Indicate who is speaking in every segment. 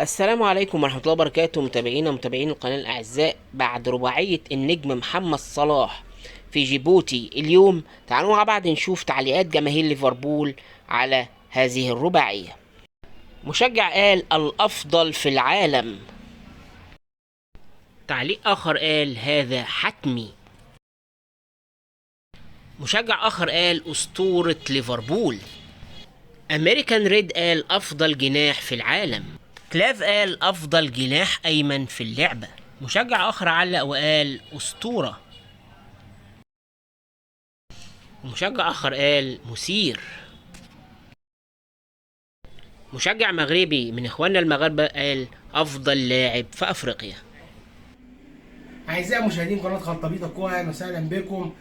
Speaker 1: السلام عليكم ورحمة الله وبركاته، متابعينا ومتابعين القناة الأعزاء. بعد رباعية النجم محمد صلاح في جيبوتي اليوم، تعالوا مع بعض نشوف تعليقات جماهير ليفربول على هذه الرباعية. مشجع قال الأفضل في العالم. تعليق آخر قال هذا حتمي. مشجع آخر قال أسطورة ليفربول. أمريكان ريد قال أفضل جناح في العالم. كلاف قال أفضل جناح أيمن في اللعبة. مشجع آخر علق وقال أسطورة. ومشجع آخر قال مثير. مشجع مغربي من إخواننا المغاربة قال أفضل لاعب في أفريقيا.
Speaker 2: أعزائي مشاهدين قناة خلطبيطة كورة، أهلا وسهلا بكم.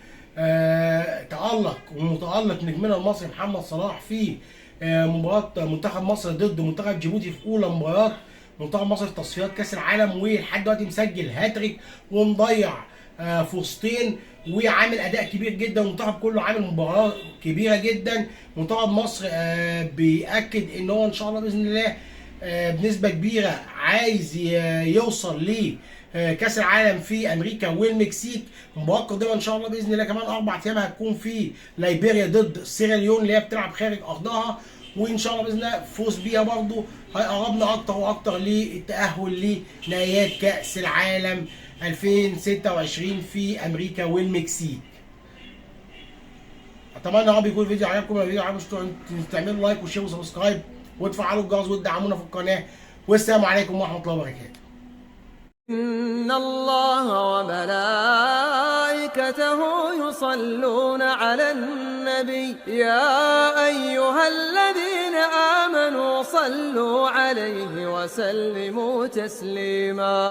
Speaker 2: تألق ومتألق نجمنا المصري محمد صلاح في مباراة منتخب مصر ضد منتخب جيبوتي في أولى مباريات منتخب مصر في تصفيات كأس العالم، ولحد دلوقتي مسجل هاتريك ومضيع فرصتين وعامل أداء كبير جدا، والمنتخب كله عامل مباراة كبيرة جدا. منتخب مصر بيأكد إن هو إن شاء الله بإذن الله بنسبة كبيرة عايز يوصل ل كاس العالم في امريكا والمكسيك. مباراة قادمة ان شاء الله باذن الله كمان 4 ايام هتكون في ليبيريا ضد سيراليون اللي هي بتلعب خارج ارضها، وان شاء الله باذن الله فوز بيها برضو هيقربنا اكتر واكتر للتاهل لنهائيات كاس العالم 2026 في امريكا والمكسيك. اتمنى يا رب يكون الفيديو عجبكم. لو الفيديو عجبكم تعملوا like و share و subscribe وتفعلوا الجرس وتدعمونا في القناة. والسلام عليكم ورحمة الله وبركاته.
Speaker 3: إن الله وملائكته يصلون على النبي يا أيها الذين آمنوا صلوا عليه وسلموا تسليما.